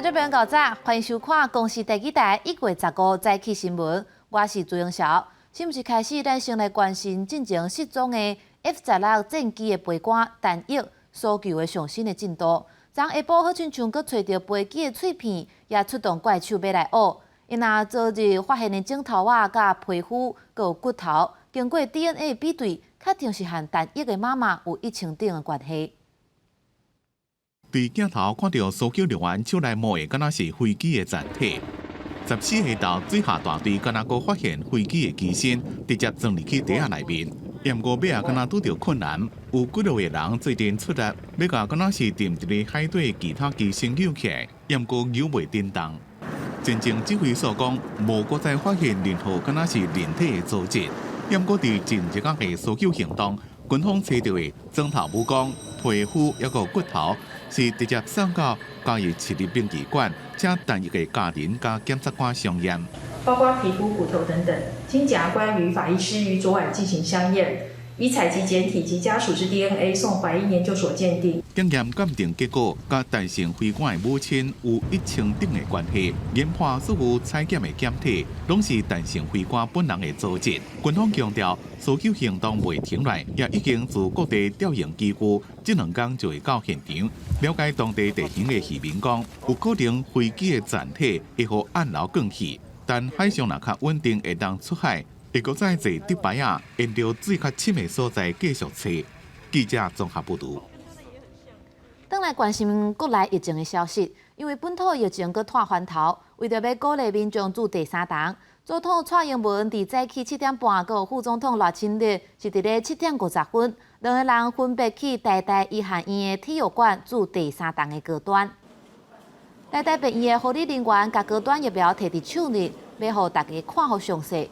觀眾朋友早，歡迎收看公視第二台1月15早起新聞，我是朱英曉。新聞開始，咱先來關心進前失蹤的 F-16戰機的飛官陳毅搜救的上新的進度。昨下晡好親像閣揣著飛機的碎片，也出動怪手欲來挖。𪜶若昨日發現的指頭仔、佮皮膚、閣有骨頭，經過 DNA 比對，確定是和陳毅的媽媽有一千頂的關係。佇鏡頭看著搜救人員手內摸的，敢若是飛機的殘體。14號晝水下大隊敢若閣發現飛機的機身，直接鑽入去地仔內面。毋過尾仔敢若拄著困難，有幾落個人做陣出力，欲共敢若是沉佇咧海底其他機身搝起來，毋過搝袂振動。前線指揮所講，無閣再發現任何敢若是人體的組織。毋過佇前一工的搜救行動，軍方揣著的磚頭武功、皮膚抑閣骨頭，是直接送到嘉義市立殯儀館，請陳毅的家人佮檢察官相驗。包括皮膚、骨頭等等，經檢察官與法醫師於昨晚進行相驗，已採集檢體及家屬之 DNA 送法醫研究所鑑定。檢驗鑑定結果，佮陳姓飛官的母親有一千頂的關係。研判所有採檢的檢體，攏是陳姓飛官本人的組織。軍方強調，搜救行動袂停落，也已經自各地調用機具，這兩工就會到現場了解當地地形的漁民講，有可能飛機的殘體會予暗流捲去，但海上若較穩定，會當出海，會閣再坐竹排仔，沿著水較深的所在繼續揣。記者綜合報導。轉來關心國內疫情的消息，因為本土疫情閣湠翻頭，為著欲鼓勵民眾注第三針，總統蔡英文佇早起7點半，閣有副總統賴清德是佇咧7點50分，兩个人分別去台大醫學院的體育館注第三針的高端。台大病院的護理人員共高端疫苗提佇手裡，欲予大家看予詳細。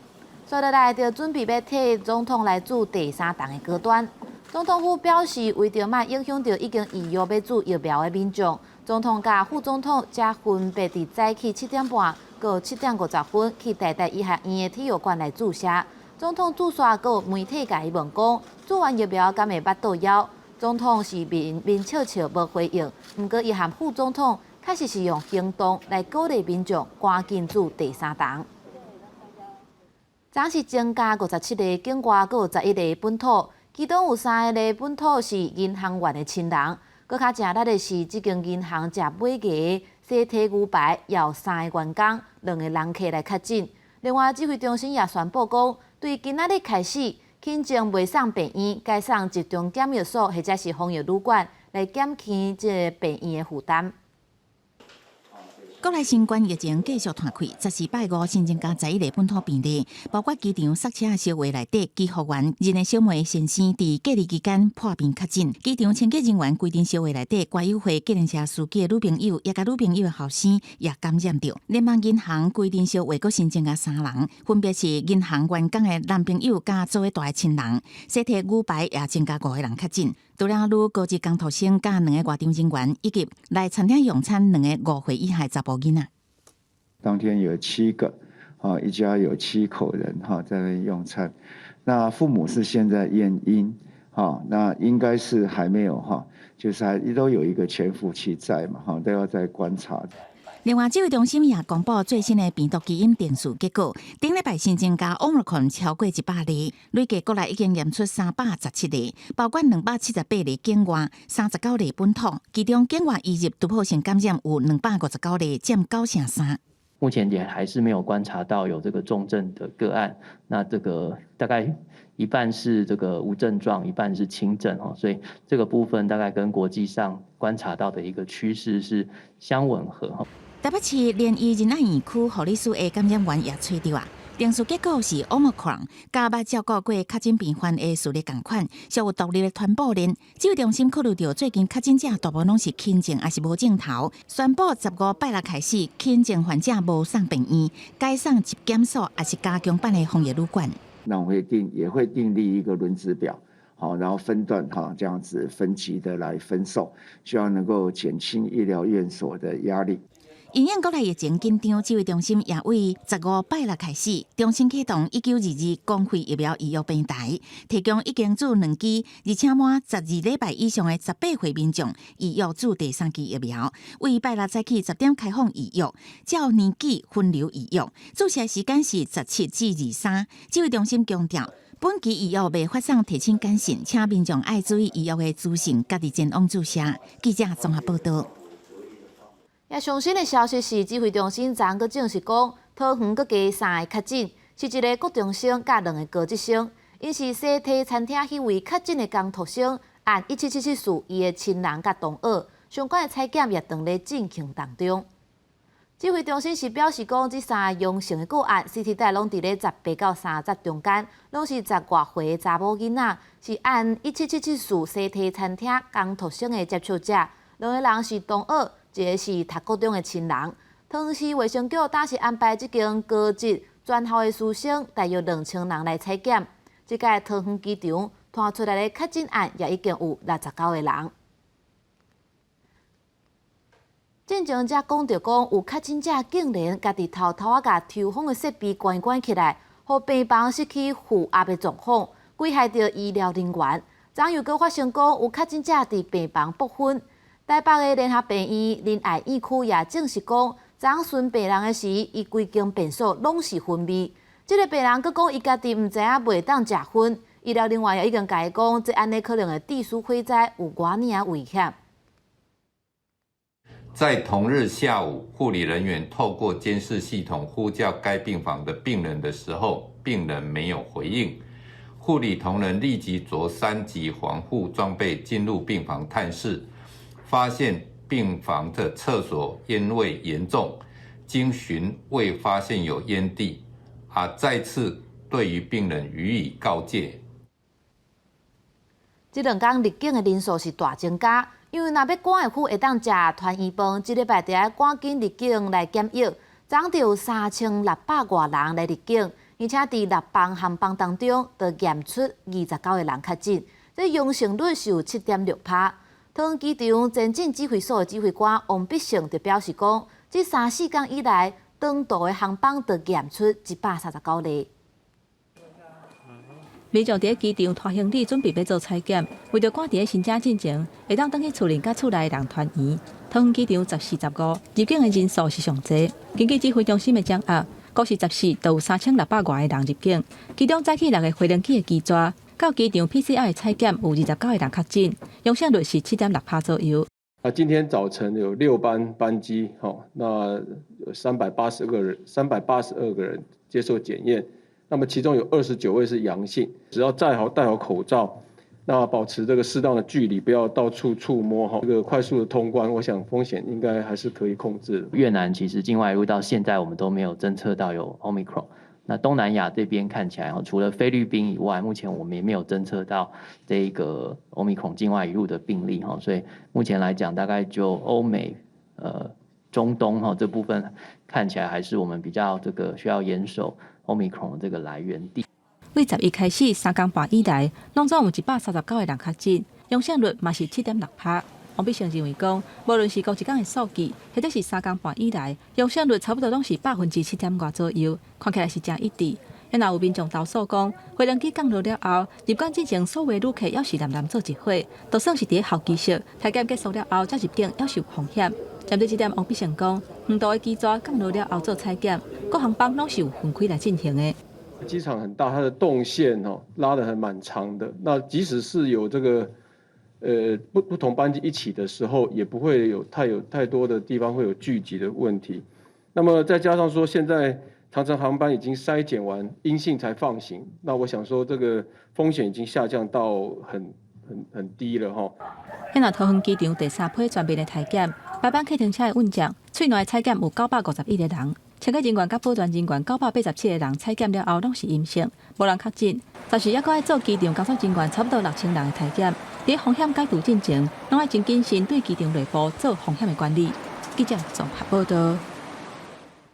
紲落來就準備欲替總統來注第三針的高端。總統府表示，為著莫影響著已經預約欲注疫苗的民眾，總統佮副總統才分別佇早起7點半佮7點50分去台大醫學院的體育館來注射。總統注煞閣有媒體共伊問講，注完疫苗敢會腹肚枵？總統是面面笑笑無回應，毋過伊和副總統確實是用行動來鼓勵民眾趕緊注第三針。昨是增加57个境外，閣有11个本土，其中有三个本土是銀行員的親人。閣較誠力的是，這間銀行食尾牙西提牛排，有三个員工、兩个人客來確診。另外，指揮中心也宣布講，對今仔日開始，輕症袂送病院，改送集中檢疫所或者是防疫旅館來減輕這个病院的負擔。國內新冠疫情繼續湠開，14拜五新增加11个本土病例，包括機場塞車燒話內底機服員二个小妹先生佇隔離期間破病確診，機場清潔人員規陣燒話內底管委會計程車司機的女朋友，也佮女朋友的後生也感染著。聯邦銀行規陣燒話閣新增加三人，分別是銀行員工的男朋友佮做伙蹛的親人，西提牛排也增加五个人確診。除了女高職工讀生佮兩个外場人員，以及來餐廳用餐兩个5歲以下查埔囡仔。當天有七個，一家有七口人，在那用餐。那父母是現在驗陰，那應該是還沒有，就是還都有一個潛伏期在嘛，都要再觀察。另外，指揮中心也公布最新的病毒基因定序結果，頂禮拜新增加 Omicron 超過100例，累計國內已經驗出317例，包括278例境外，39例本土，其中境外移入突破性感染有259例，佔9成3。目前也還是沒有觀察到有這個重症的個案，那這個大概一半是這個無症狀，一半是輕症哦，所以這個部分大概跟國際上觀察到的一個趨勢是相吻合。台北市連醫仁愛院區護理師的感染源也揣著啊，定序結果是 Omicron，佮捌照顧過確診病患的事例仝款，屬有獨立的傳播鏈。指揮中心考慮著最近確診者大部分攏是輕症抑是無症頭，宣布15拜六開始，輕症患者無送病院，改送疾檢所抑是加強版的防疫旅館。那我會定也會訂立一個輪值表，好，然後分段哈，這樣子分級的來分送，希望能夠減輕醫療院所的壓力。因應國內疫情緊張，指揮中心也為15拜六開始，重新啟動1922公費疫苗預約平台，提供已經注兩劑，而且滿12禮拜以上的18歲民眾預約注第三劑疫苗。為拜六早起10點開放預約，照年紀分流預約，注射時間是17至23。指揮中心強調，本期預約袂發送提醒簡訊，請民眾愛注意預約的資訊，家己前往注射。記者綜合報道。也上新的消息是，指揮中心昨閣證實講，桃園閣加三个確診，是一个國中生佮兩个高職生，𪜶是西提餐廳彼位確診的工讀生，案1774伊的親人佮同學，相關的採檢也當咧進行當中。指揮中心是表示講，這三个陽性的個案，CT 值攏佇咧18到30中間，攏是十外歲的查某囡仔，是案1774西提餐廳工讀生的接觸者，兩個人是同學，一个是讀高中的親人。桃園市衛生局當時安排這間高職專校的師生大約2000人來採檢。這擺桃園機場傳出來的確診案也已經有69個人。進前才講著講有確診者竟然家己偷偷仔共抽風的設備關關起來，予病房失去負壓的狀況，危害著醫療人員。昨又閣發生講有確診者佇病房爆昏。台北的聯合病院仁愛院區也證實講，昨巡病人的時，伊規間病所攏是薰味。這个病人閣講，伊家己毋知影袂當食薰，醫療人員也已經共伊講，這按呢可能會致死火災有偌爾仔危險。在同日下午，護理人員透過監視系統呼叫該病房的病人的時候，病人沒有回應。護理同仁立即著三級防護裝備進入病房探視，發現病房的廁所煙味嚴重，經巡未發現有煙蒂，再次對於病人予以告誡。這兩工入境的人數是大增加，因為若欲趕會赴會當食團圓飯，這禮拜就愛趕緊入境來檢疫。昨就有3600外人來入境，而且佇六班航班當中，就驗出29個人確診，這陽性率是有7.6趴。桃園機場前進指揮所的指揮官王必勝就表示講，這三四工以來，長途的航班就驗出139例。民眾佇咧機場拖行李，準備欲做採檢，為著趕佇咧新正進前，會當轉去厝裡佮厝內的人團圓。桃園機場14、15入境的人數是上濟，根據指揮中心的掌握，估是14就有3600外个人入境，其中早起六个飛行機的機組到機場 PCR 的採檢有29個人確診，陽性率是7.6趴左右。啊，今天早晨有六班班機，吼，那有382個人，382個人接受檢驗。那麼其中有29位是陽性，只要戴好口罩，那保持這個適當的距離，不要到處觸摸哈，這個快速的通關，我想風險應該還是可以控制。越南其實境外移入到現在，我們都沒有偵測到有 Omicron。那東南亞這邊看起來，除了菲律賓以外，目前我們也沒有偵測到這個 Omicron 境外移入的病例哈，所以目前來講，大概就歐美、中東哈這部分看起來還是我們比較這個需要嚴守 Omicron 這個來源地。對11開始3工半以來，攏總有139個人確診，陽性率嘛是7.6趴。王必勝認為講，無論是過一工的數據，或者是三工半以來，陽性率差不多攏是7%外左右，看起來是誠一致。若有民眾投訴講，飛行機降落了後，入關進前所有旅客猶是濫濫做一伙，就算是佇咧候機室，體檢結束了後才入境，猶是有風險。針對這點，王必勝講，長途的機組降落了後做採檢，各航班攏是有分開來進行的。機場很大，它的動線哦拉得還蠻長的。那即使是有這個不同班機一起的時候，也不會有太多的地方會有聚集的問題。那麼再加上說，現在長程航班已經篩檢完陰性才放行，那我想說這個風險已經下降到很很很低了哈。遐若桃園機場第三批全面的體檢，排班客停車的運將，喙內採檢有951個人，清潔人員佮保全人員987個人採檢了後攏是陰性，無人確診。但是猶閣愛做機場工作人員差不多6000人的體檢，佇風險解除進前，攏愛真謹慎對機場內部做風險的管理。記者綜合報道。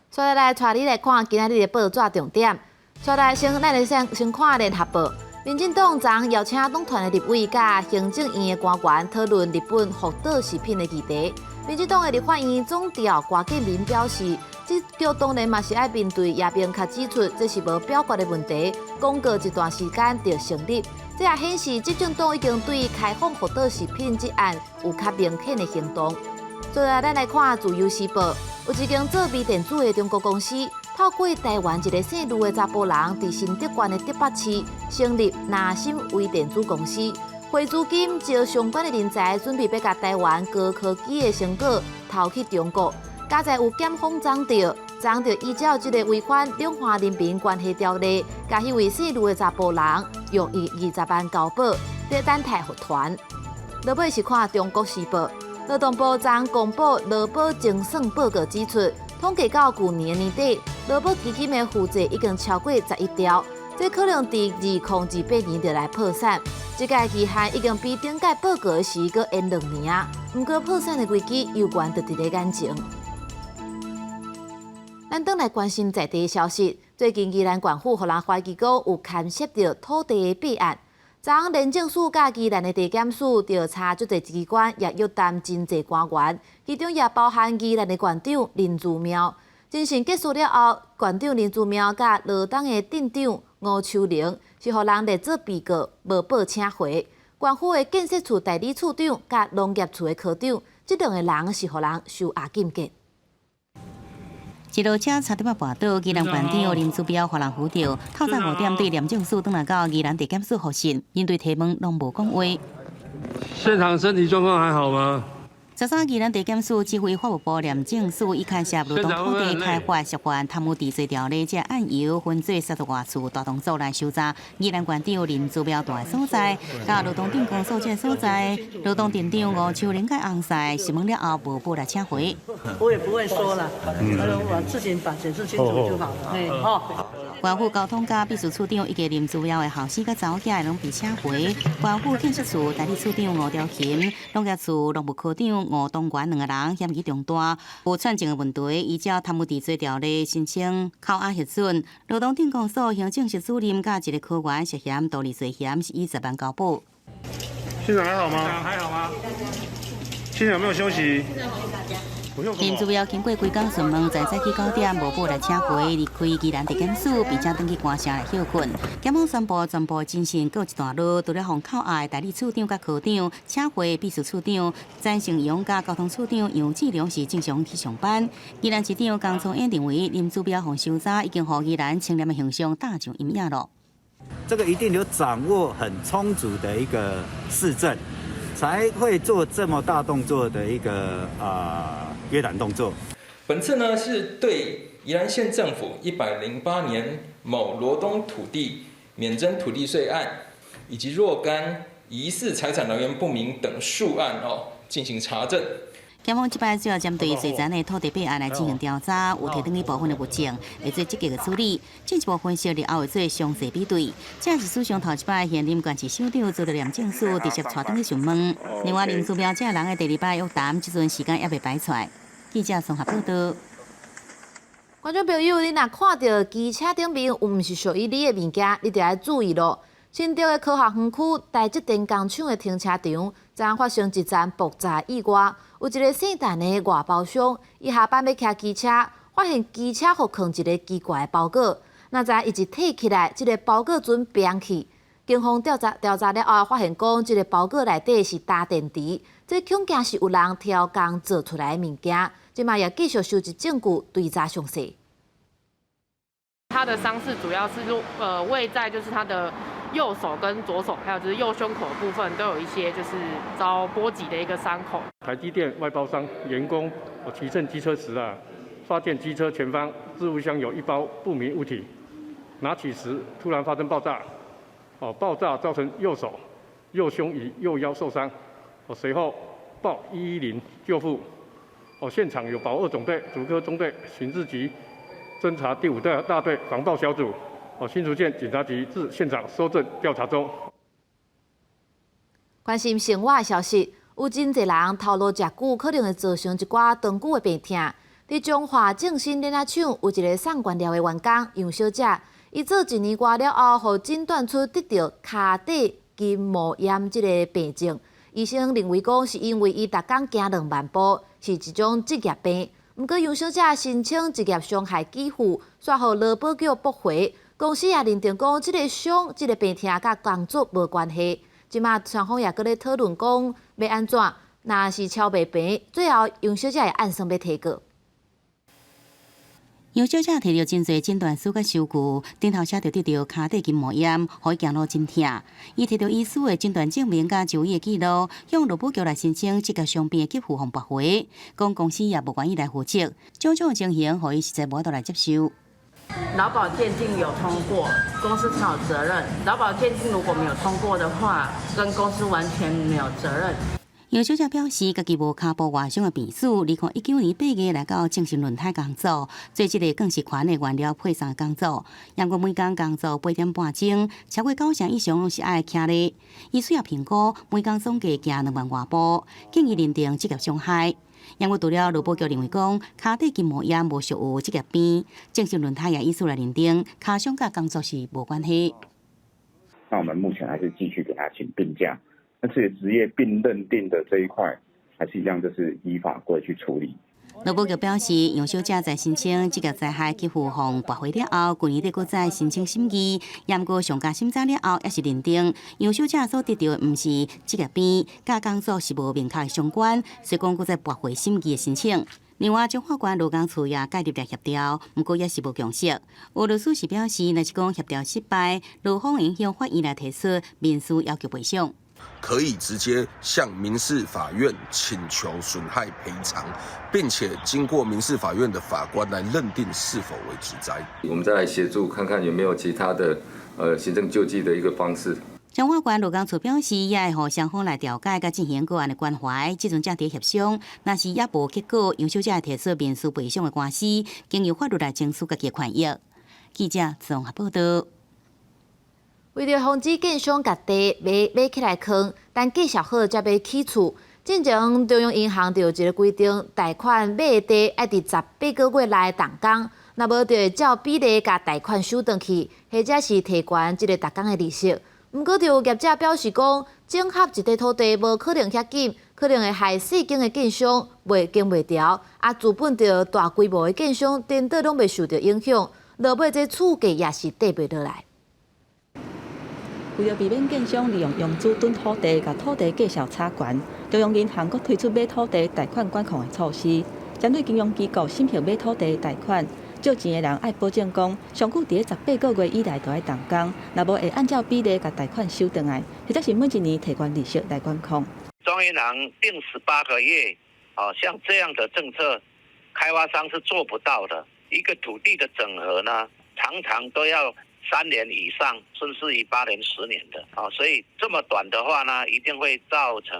所以來帶你來看今仔日的報紙重點。所來先，咱來先先看聯合報。民進黨昨邀請黨團的立委佮行政院的官員討論日本福島食品的議題。民進黨的立法院總調郭建民表示，這局當然嘛是愛面對，也明確指出這是無表決的問題，廣告一段時間就成立。這也顯示執政黨已經對開放福島食品這案有較明顯的行動。最後，咱來看《自由時報》，有一間做微電子的中國公司，透過台灣一个姓盧的查埔人，佇新竹縣的竹北市成立拿心微電子公司，匯資金招相關的人才，準備欲共台灣高科技的成果偷去中國。佳哉有檢方掌著，掌著依照這个違反兩岸人民關係條例，共彼位姓盧的查埔人用以20萬交保，佇等待復傳。落尾是看《中國時報》，勞動部昨公布勞保精算報告指出，統計到舊年年底，勞保基金的負債已經超過11兆，這可能佇2028年就來破產。這个期限已經比頂屆報告時閣延2年啊！毋過破產的危機猶原就佇咧眼前。咱轉來關心在地的消息，最近宜蘭縣府予人懷疑講有牽涉著土地的弊案。昨昏廉政署佮宜蘭的地檢署調查足濟機關，也約談真濟官員，其中也包含宜蘭的縣長林姿妙。偵訊結束了後，縣長林姿妙佮羅東的鎮長吳秋玲是予人列做被告，無報請回。縣府的建設處代理處長佮農業處的科長，這兩个人是予人收押禁見。一路車差點仔跋倒，宜蘭縣長林姿妙予人扶著，透早5點對廉政署轉來到宜蘭地檢署複訊，面對提問攏無講話。現場身體狀況還好嗎？13宜蘭地檢署指揮法務部廉政署以牽涉羅東土地開發涉犯貪污治罪條例這案由，分做三十外處大動作來搜查宜蘭縣長林姿妙住的所在，佮羅東鎮公所這所在，羅東鎮長吳秋玲佮翁婿詢問了後，無報來請回。我也不會說了，我把事情把解釋清楚就好了。嘿，哦。縣府交通佮秘書處長以及林姿妙的後生佮查某囝攏被請回。縣府建設處代理處長吳兆琴、農業處農務科長吳東元兩个人嫌疑重大，有串證的問題，依照貪污治罪條例申請扣押核准。羅東鎮公所行政室主任佮一个科員涉嫌盜利罪嫌，是以10萬交保。現場還好嗎？還好嗎？現場有沒有休息？林姿妙經過規工詢問，在早起9點無報來請回，離開宜蘭地檢署，並且轉去關城來歇睏。檢方宣布全部偵訊告一段落，除了予扣押的代理處長佮科長，請回秘書處長詹成勇佮交通處長楊志良是正常去上班。宜蘭市長江聰英認為，林姿妙予搜查已經予宜蘭清廉的形象打上陰影了。這個一定有掌握很充足的一個事證，才會做這麼大動作的一個約談動作。本次呢是對宜蘭縣政府108年某羅東土地免徵土地稅案，以及若干疑似財產來源不明等數案哦進行查證。檢方這擺主要針對稅前的土地弊案來進行調查，有提轉去部分的物證，會做積極的處理。進一步分析，日後會做詳細比對。這是史上頭一擺現任縣市首長遭到廉政署直接帶轉去詢問。另外，林姿妙這人的第二擺約談，這陣時間猶未排出來。記者綜合報道。觀眾朋友，你若看著機車頂面有毋是屬於你的物件，你就愛注意囉。新竹的科學園區台積電工廠的停車場，昨發生一樁爆炸意外，有一个姓陳的外包商，伊下班欲騎機車，發現機車予囥一个奇怪的包裹，哪知伊一提起來，這个包裹陣扁去。警方調查調查了後，發現講這个包裹內底是鈉電池，這恐驚是有人偷工做出來的物件。這馬也繼續收集證據，追查詳細。他的傷勢主要是位在就是他的右手跟左手，還有就是右胸口的部分，都有一些就是遭波及的一個傷口。台積電外包商員工騎乘機車時啊，發現機車前方置物箱有一包不明物體，拿起時突然發生爆炸，哦，爆炸造成右手、右胸與右腰受傷，哦，隨後報110救護，哦，現場有保二總隊、竹科中隊、刑事局偵查第五大隊防爆小組。哦，新竹縣警察局至現場搜證調查中。關心生活的消息，有真濟人頭路食久，可能會造成一寡長久的病痛。佇彰化正新鏈仔廠有一个送原料的員工楊小姐，伊做一年外了後，予診斷出得著跤底筋膜炎這个病症。醫生認為講是因為伊逐工行2萬步，是一種職業病。毋過楊小姐申請職業傷害給付，煞予勞保局駁回。公司也認定講，這個傷、這個病痛佮工作無關係。這馬雙方也閣咧討論講欲按怎，若是超袂平，最後楊小姐會按算欲提告。楊小姐提著真濟診斷書佮收據，頂頭寫著得著跤底筋膜炎，予伊行路真疼。伊提著醫師的診斷證明佮就醫的記錄，向勞保局來申請職業傷病的給付予駁回，講公司也無願意來負責，種種情形予伊實在無法度來接受。勞保鑑定有通過，公司才有責任。勞保鑑定如果沒有通過的話，跟公司完全沒有責任。楊小姐表示，家己無跤步外傷的病史，2019年8月來到正新輪胎工作，做這个更是寬的原料配送工作。毋過每工工作8點半鐘，超過九成以上攏是愛徛咧。醫師也評估，每工總計行2萬外步，建議認定職業傷害。毋過除了勞保局認為講，跤底筋膜炎無屬於職業病，正新輪胎也以此來認定，跤傷佮工作是無關係。那我們目前還是繼續給他請病假。那至於職業病認定的這一塊，還是一樣，就是依法規去處理。勞保局表示，楊小姐在申請職業災害給付予駁回了後，去年底閣再申請審議，毋過上加審查了後，也是認定楊小姐所得著的毋是職業病，佮工作是無明確的相關，所以講閣再駁回審議的申請。另外，彰化縣勞工處也介入來協調，毋過也是無共識。有律師是表示，若是講協調失敗，勞方會向法院來提出民事要求賠償。可以直接向民事法院請求損害賠償，並且經過民事法院的法官來認定是否為職災。我們再來協助看看有沒有其他的行政救濟的一個方式。彰化縣勞工處表示，也會予雙方來調解，佮進行個案的關懷，這陣正佇協商，若是猶無結果，楊小姐會提出民事賠償的官司，經由法律來爭取家己的權益。記者綜合報道。為著防止建商共地買買起來囥，等計數好才欲起厝。進前中央銀行就有一个規定，貸款買的地愛佇18個月內動工，若無就會照比例共貸款收轉去，或者是提懸這个逐工的利息。毋過就有業者表示講，整合一塊土地無可能遐緊，可能會害細間的建商袂經袂牢，啊，資本著大規模的建商，顛倒攏袂受著影響，落尾這厝價也是跌袂落來。為著避免建商利用融資囤土地，共土地價數炒懸，中央銀行閣推出買土地貸款管控的措施，針對金融機構審核買土地貸款，借錢的人愛保證講，上久佇咧十八個月以內就愛動工，若無會按照比例共貸款收轉來，或者是每一年提懸利息來管控。中央銀行定十八個月，哦，像這樣的政策，開發商是做不到的。一個土地的整合呢，常常都要3年以上，甚至於8年、10年的啊，所以這麼短的話呢，一定會造成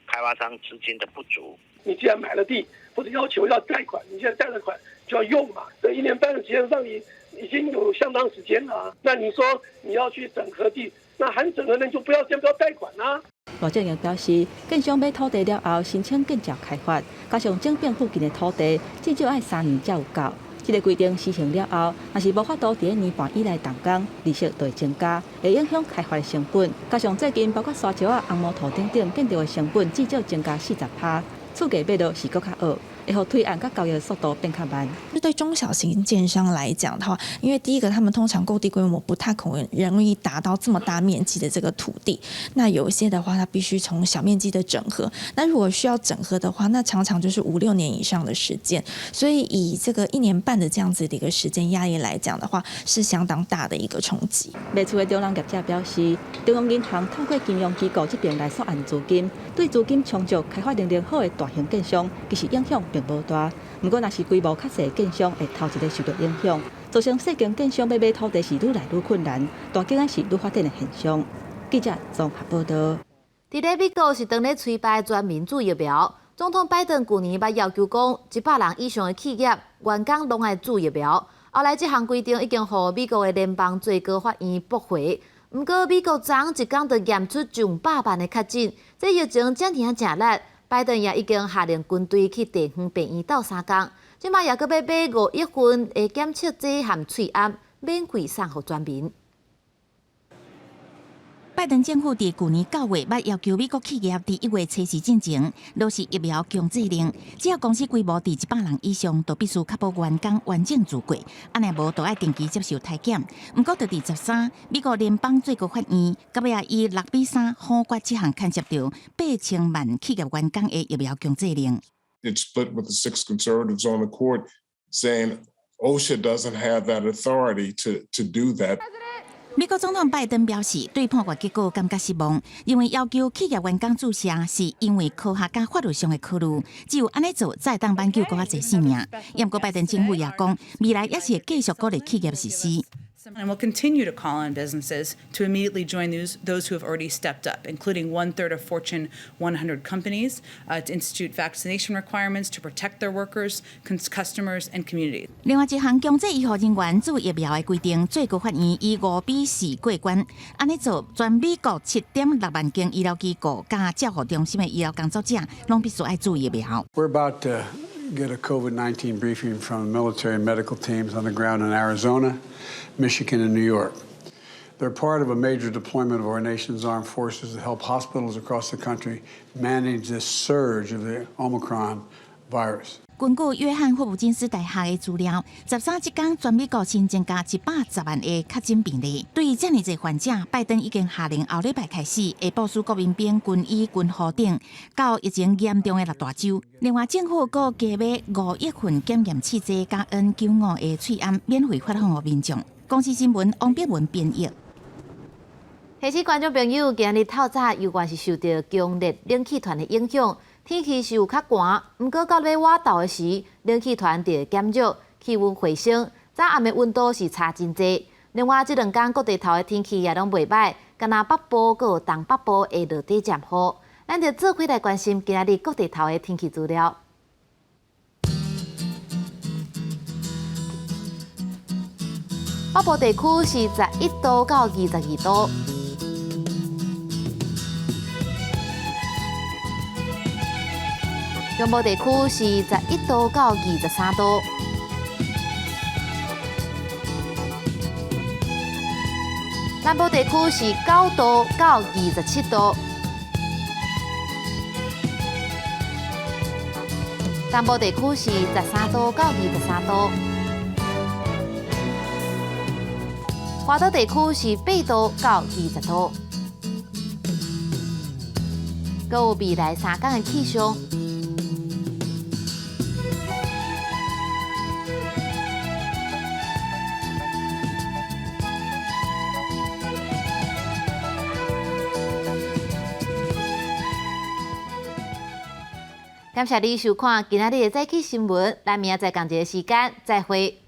開發商資金的不足。你既然買了地，或者要求要貸款，你現在貸了款就要用嘛。這一年半的時間讓你已經有相當時間了，那你說你要去整合地，那還整合，那就不要先不要貸款啦。羅正榮表示，建商買土地了後，申請建造開發，加上整併附近的土地，至少愛3年才有夠。這个規定實行了後，若是無法度佇一年半以內動工，利息就會增加，會影響開發的成本。加上最近包括沙石仔、紅毛土等等建築的成本至少增加40%，厝價買落是閣較僫，會予推案佮交易的速度變較慢。對中小型建商來講的話，因為第一個，他們通常購地規模不太可能容易達到這麼大面積的這個土地。那有一些的話，它必須從小面積的整合。那如果需要整合的話，那常常就是五六年以上的時間。所以以這個一年半的這樣子的一個時間壓力來講的話，是相當大的一個衝擊。賣厝的中人業者表示，中央銀行透過金融機構這邊來索按資金，對資金充足、開發能力好的大型建商，其實影響並無大。毋過，若是規模較細的建商，會頭一个受到影響，造成細間建商欲買土地是愈來愈困難，大間仔是愈發展的現象。記者綜合報道。佇咧美國是當咧催擺全民注疫苗，總統拜登舊年捌要求講，100人以上的企業員工攏愛注疫苗。後來這項規定已經予美國的聯邦最高法院駁回。毋過美國昨昏一工就驗出上百萬的確診，這疫情遮爾仔誠力。拜登也已經下令軍隊去地方病院鬥相共，這馬也閣欲買5億份的檢測劑和喙罨，免費送予全民。拜拜登政府佇舊年9月，捌要求美國企業佇1月初4進前落實疫苗強制令，只要公司規模佇100人以上，就必須確保員工完整注過，按呢無就愛定期接受體檢。毋過，就佇13，美國聯邦最高法院到尾仔以6比3否決這項牽涉著8000萬企業員工的疫苗強制令。 It split with the six conservatives on the court saying OSHA doesn't have that authority to do that. 美國總統拜登表示，對判決結果感覺失望，認為要求企業員工注射是因為科學佮法律上的考慮，只有按呢做才會當挽救閣較濟性命。毋過拜登政府也講，未來也是會繼續鼓勵企業實施。 And we'll continue to call on businesses to immediately join those who have already stepped up, including one third of Fortune 100 companies, to institute vaccination requirements to protect their workers, customers, and communities. 另外一項強制醫護人員注疫苗的規定，最高法院以5比4過關。按呢做，全美國7.6萬間醫療機構佮照護中心的醫療工作者，攏必須愛注疫苗。 We're about to get a COVID-19 briefing from military and medical teams on the ground in Arizona, Michigan, and New York. They're part of a major deployment of our nation's armed forces to help hospitals across the country manage this surge of the Omicron virus. 根據約翰霍普金斯大學的資料，13這工全美國新增加110萬个確診病例。對於遮爾濟患者，拜登已經下令後禮拜開始會部署國民兵、軍醫、軍護等到疫情嚴重的六大州。另外，政府閣加買5億份檢驗試劑佮 N95的喙罨免費發放予民眾。公視新聞王碧文編譯。提醒觀眾朋友，今日透早猶原是受著強烈冷氣團的影響，天氣是有較寒。毋過到欲倚晝的時，冷氣團就會減弱，氣溫回升，早暗的溫度是差真濟。另外，這兩工各地頭的天氣也攏袂䆀，敢若北部閣有東北部會落短暫雨。咱就做伙來關心今仔日各地頭的天氣資料。北部地區是11度到22度。中部地區是11度到23度。南部地區是9度到27度。東部地區是13度到23度。華東地區是8度到20度。閣有未來3工的氣象。感謝你收看今仔日的早起新聞，咱明仔載仝一个時間再會。